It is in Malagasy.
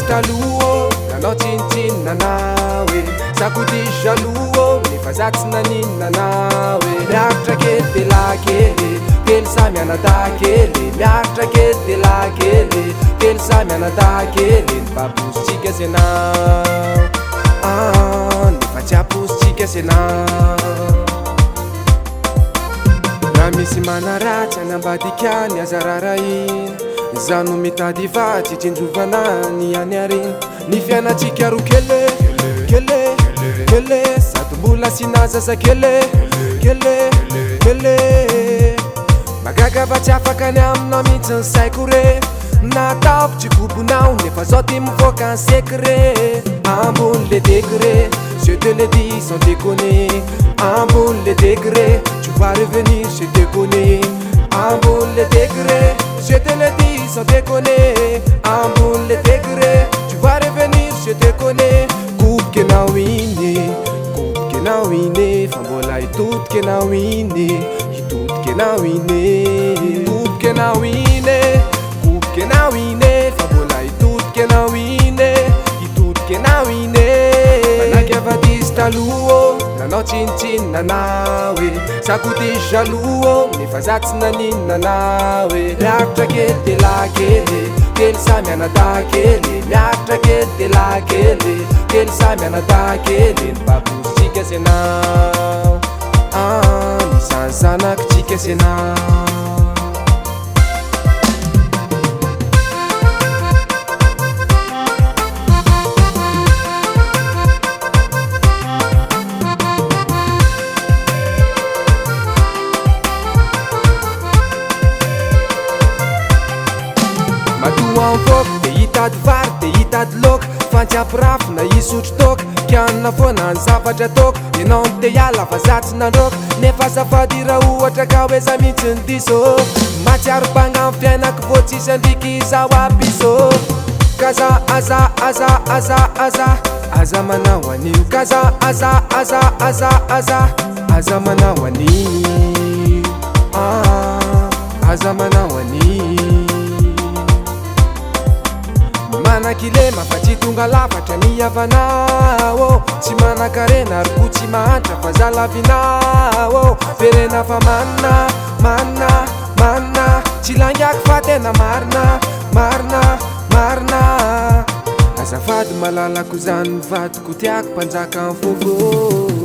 taloha ô, nanao tsinontsinona anao e. Za ko diso jaloux ô, nefa za tsy naninona anao e. Miaritra kely de la kely e, telo samy anadahy kely e. Miaritra kely de la kely e, telo samy anadahy kely e. Ny paposintsika sy anao, ah, nefa tsy aposintsika sy anao. Raha misy manaratsy any ambadika any aza rarahina. Izaho no mitady vatsy hitsinjovana ny any aoriana. Ny fiainantsika roa kely e, kely e, kely e. Sady mbola asiana zazakely e, kely e, kely e. Mahagaga fa tsy afaka ny aminao mihitsy ny saiko re. Nataoko tsy kobonao nefa zao ty mivoaka ny secret. Ambony le degré, je te le dis sans déconner. Ambony le degré, tu vas revenir, je te connais. Ambony le degré, je te le dis sans déconner. Ambony le degré, tu vas revenir, je te connais. Koboka ianao iny, koboka ianao iny, fa mbola hitodika ianao iny, hitodika ianao iny. Koboka ianao iny, koboka ianao iny, fa mbola hitodika ianao iny, hitodika ianao iny. Manaiky afa-diso taloha ô, nanao tsinontsinona anao e. Za ko diso jaloux ô, nefa za tsy naninona anao e. Miaritra kely de la kely e, telo samy anadahy kely e. Miaritra kely de la kely e, telo samy anadahy kely e. Ny paposintsika sy anao, ah, ny zanazanakitsika sy anao. Matoa mivoaka de hitady vary de hitady laoka. Fa tsy ampirafy na hisotro toaka. Kianina foana ny zavatra ataoko. Ianao no te hiala fa za tsy nandroaka. Nefa azafady raha ohatra ka hoe za mihitsy no diso. Mahatsiaro banga ny fiainako vao tsisy andriky izaho apiso. Ka za aza aza aza aza aza manao an'io. Ka za aza aza aza aza aza manao an'io. Ah, aza manao an'io. Manan-kilema fa tsy tonga lafatra ny havanao. Tsy manan-karena ary koa tsy mahantra fa za lavinao. Verena fa manina, manina, manina. Tsy laingako fa tena marina, marina, marina. Azafady malalako zany vadiko tiako mpanjaka ny foko.